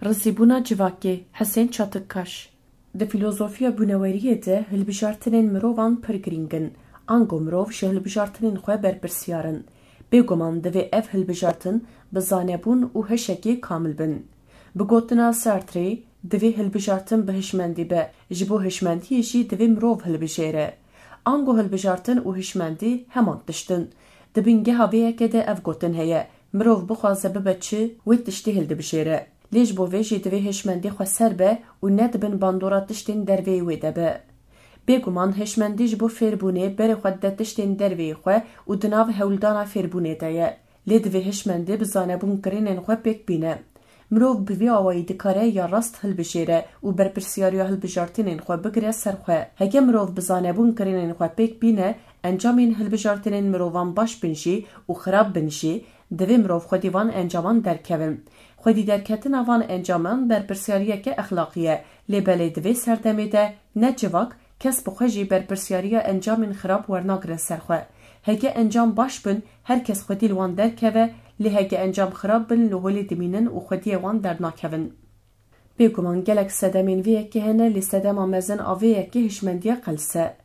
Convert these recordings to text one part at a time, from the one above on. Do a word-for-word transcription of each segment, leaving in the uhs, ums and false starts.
Rizîbûna civakê, Hisên Çatikkaş. Di fîlozofiya bûneweriyê de hilbijartinên mirovan pir girîng in. Ango mirov ji hilbijartinên xwe berpirsiyar in. Bêguman divê ev hilbijartin bi zanebûn û hişekê kamil bin. Bi gotina Sartrê, divê hilbijartin bi hişmendî be, ji bo hişmendiyê jî divê mirov hilbijêre. Ango hilbijartin û hişmendî heman tişt in. Di bingeha vê yekê de ev gotin heye, mirov bixwaze bibe çi, wê tiştî hildibijêre. Lê ji bo vê jî divê hişmendî xweser be û ne di bin bandora tiştên derveyî wê de be. Bêguman hişmendî ji bo fêrbûnê berê xwe dide tiştên derveyî xwe û di nav hewldana fêrbûnê de ye. Lê divê hişmendî bi zanebûn kirinên xwe pêk bîne. Mirov bi vî awayî dikare ya rast hilbijêre û berpirsiyariya hilbijartinên xwe bigire ser xwe. Heke mirov bi zanebûn kirinên xwe pêk bîne, encamên hilbijartinên mirovan baş bin jî û xirab bin jî, divê mirov xwedî van encaman derkevin. Xwedî derketina van encaman berpirsiyariyeke exlaqî ye, lê belê di vê serdemê de ne civak, kes bi xwe jî berpirsiyariya encamên xirab wernagire ser xwe. Heke encam baş bin, her kes xwedî li wan derkeve, lê heke encam xirab bin, li holê dimînin û xwediyê wan dernakevin. Bêguman gelek sedemên vê yekê hene, lê sedema mezin a vê yekê hişmendiya qels e.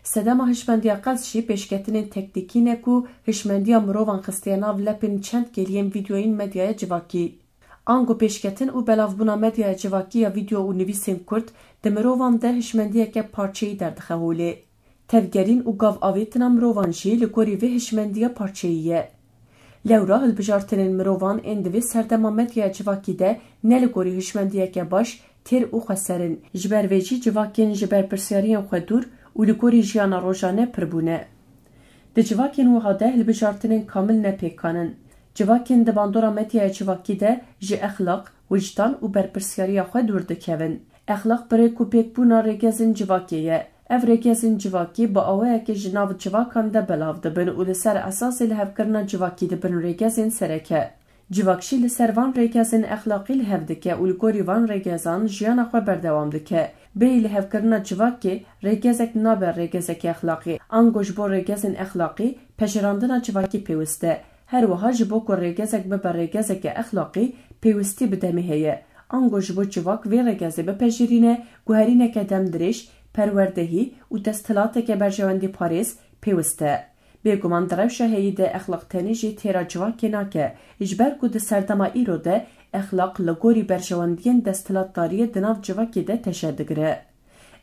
Sedema hişmendiya qels jî pêşketinên teknîkî ne ku hişmendiya mirovan xistiye nav lepên çend kêliyên vîdyoyên medyaya civakî. Ango pêşketin û belavbûna medyaya civakî ya vîdyo û nivîsên kurt di mirovan de hişmendiyeke parçeyî derdixe holê. Tevgerîn û gav avêtina mirovan jî li gorî vê hişmendiya parçeyî ye. Lewra hilbijartinên mirovan ên di vê serdema medyaya civakî de ne li gorî hişmendiyeke baş, têr û xweser in. Ji ber vê jî civakên ji berpirsiyariyên xwe dûr û li gorî jiyana rojane pir bûne. Di civakên wiha de hilbijartinên kamil ne pêkan in. Civakên di bandora medyaya civakî de ji exlaq, wijdan û berpirsiyariya xwe dûr dikevin. Exlaq bi rêk û pêkbûna rêgezên civakê ye. Ev rêgezên civakî bi awayekê ji nav civakan de belav dibin û li ser esasê lihevkirina civakî dibin rêgezên sereke. Civak jî li ser van rêgezên exlaqî li hev dike û li gorî van rêgezan jiyana xwe berdewam dike. Bêyî lihevkirina civakê, rêgezek nabe rêgezeke exlaqî. Ango ji bo rêgezên exlaqî, pejirandina civakî pêwist e. Her wiha ji bo ku rêgezek bibe rêgezeke exlaqî, pêwistî bi demê heye. Ango ji bo civak vê rêgezê bipejirîne, guherîneke demdirêj, perwerdehî û desthilateke berjewendîparêz pêwist e. Bêguman di rewşa heyî de exlaq tenê jî têra civakê nake, ji ber ku di serdema îro de exlaq li gorî berjewendiyên desthilatdariyê di nav civakê de teşe digire.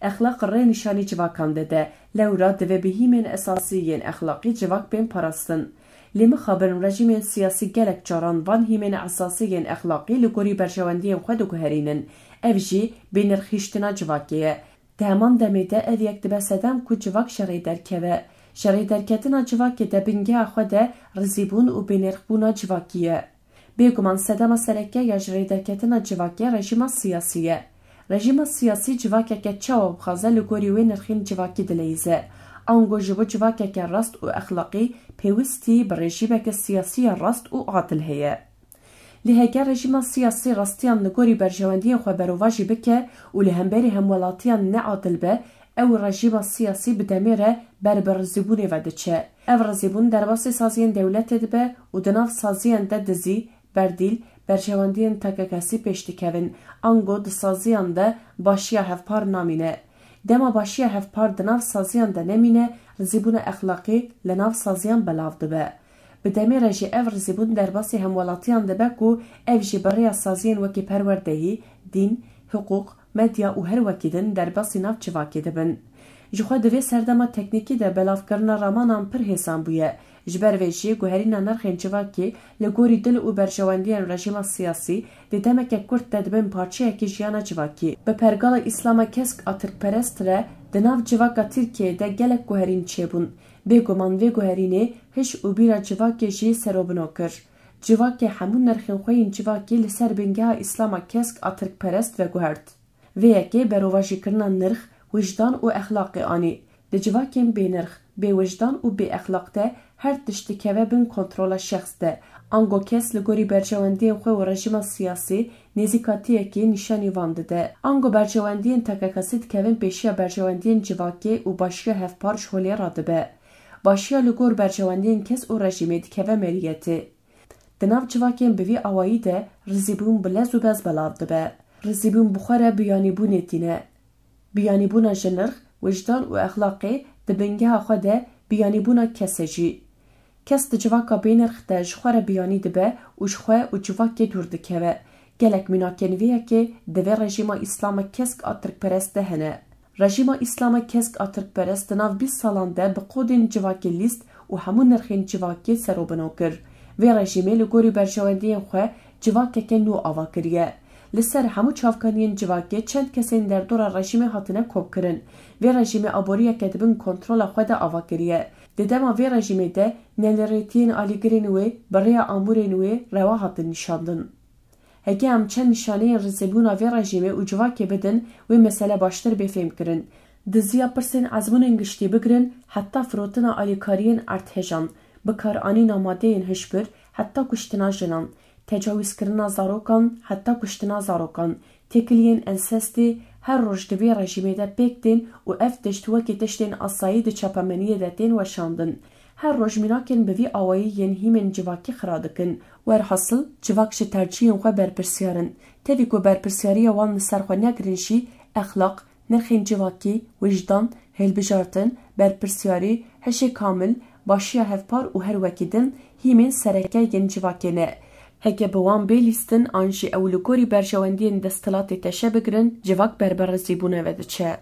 Exlaq rê nîşanî civakan dide, lewra divê bi hîmên esasî yên exlaqî civak bên parastin. Lê mixabin rejîmên siyasî gelek caran van hîmên esasî yên exlaqî li gorî berjewendiyên xwe diguherînin. Ev jî bênirxîştina civakê ye. Di heman demê de ev yek dibe sedem ku civak ji rê derkeve. Ji rê derketina civakê de bingeha xwe de rizîbûn û bênirxbûna civakî ye. Bêguman sedema sereke ya ji rê derketina civakê rejîma siyasî ye. Rejîma siyasî civakeke çawa bixwaze li gorî wê nirxên civakî dileyîze. Ango ji bo civakeke rast û exlaqî pêwistî bi rejîmeke siyasî ya rast û adil heye. Lê heger rejîma siyasî rastiyan li gorî berjewendiyên xwe berovajî bike û li hemberî hemwelatiyan neadil be, ew rejîma siyasî bi demê re ber bi rizîbûnê ve diçe. Ev rizîbûn derbasî saziyên dewletê dibe û di nav saziyan de dizî, berdîl, berjewendiyên takekesî pêş dikevin. Ango di saziyan de başiya hevpar namîne. Dema başiya hevpar di nav saziyan de nemîne, rizîbûna exlaqî li nav saziyan belav dibe. Bi demê re jî ev rizîbûn derbasî hemwelatiyan dibe ku ev jî bi rêya saziyên wekî perwerdehî, dîn, hiqûq, medya û her wekî din derbasî nav civakê dibin. Ji xwe di vê serdema teknîkî de belavkirina ramanan pir hêsan bûye. Ji ber vê jî guherîna nirxên civakê li gorî dil û berjewendiyên rejîma siyasî di demeke kurt de dibin parçeyekî jiyana civakî. Bi pergala Îslama kesk a tirkperest re di nav civaka Tirkiyeyê de gelek guherîn çêbûn. Bêguman vê guherînê hiş û bîra civakê jî serobino kir. Civakê hemû nirxên xwe yên civakî li ser bingeha Îslama kesk a tirkperest veguhert. Vê yekê berovajîkirina nirx, wijdan û exlaqê anî. Di civakên bênirx, bêwijdan û bêexlaq de her tişt dikeve bin kontrola şexs de. Ango kes li gorî berjewendiyên xwe û rejîma siyasî nêzîkatiyekê nîşanî van dide. Ango berjewendiyên takekesî dikevin pêşiya berjewendiyên civakê û başiya hevpar ji holê radibe. Başiya li gor berjewendiyên kes û rejîmê dikeve meriyetê. Di nav civakên bi vî awayî de rizîbûn bi lez û bez belav dibe. Rizîbûn bi xwe re biyanîbûnê tîne. Biyanîbûna ji nirx, wijdan û exlaqê di bingeha xwe de biyanîbûna kes e jî. Kes di civaka bênirx de ji xwe re biyanî dibe û ji xwe û civakê dûr dikeve. Gelek mînakên vê yekê di vê rejîma îslama kesk a tirkperest de hene. Rejîma îslama kesk a tirkperest di nav bîst salan de bi qodên civakê lîst û hemû nirxên civakê serobino kir. Vê rejîmê li gorî berjewendiyên xwe civakeke nû ava kiriye. Li ser hemû çavkaniyên civakê çend kesên derdora rejîmê hatine kopkirin. Vê rejîmê aboriyeke di bin kontrola xwe de ava kiriye. Di dema vê rejîmê de nelirêtiyên alîgirên wê bi rêya amûrên wê rewa hatin nîşandin. Heke em çend nîşaneyên rizîbûna vê rejîmê û civakê bidin, wê mesele baştir bê fêhmkirin. Diziya pirsên ezmûnên giştî bigirin, heta firotina alîkariyên erdhêjan, bikaranîna madeyên hişbir, heta kuştina jinan, tecawîzkirina zarokan, heta kuştina zarokan, têkiliyên ensestê her roj di vê rejîmê de pêk tên û ev tişt wekî tiştên asayî di çapemeniyê de tên weşandin. Her roj mînakên bi vî awayî yên hîmên civakî xira dikin. Werhasil, civak ji tercîhên xwe berpirsyar in. Tevî ku berpirsyariya wan li ser xwe negirin jî, exlaq, nirxên civakî, wijdan, hilbijartin, berpirsyarî, hişê kamil, başiya hevpar û her wekî din hîmên sereke yên civakê ne. Heke bi wan bê lîstin an jî ew li gorî berjewendiyên desthilatê teşe bigirin, civak ber bi rizîbûnê ve diçe.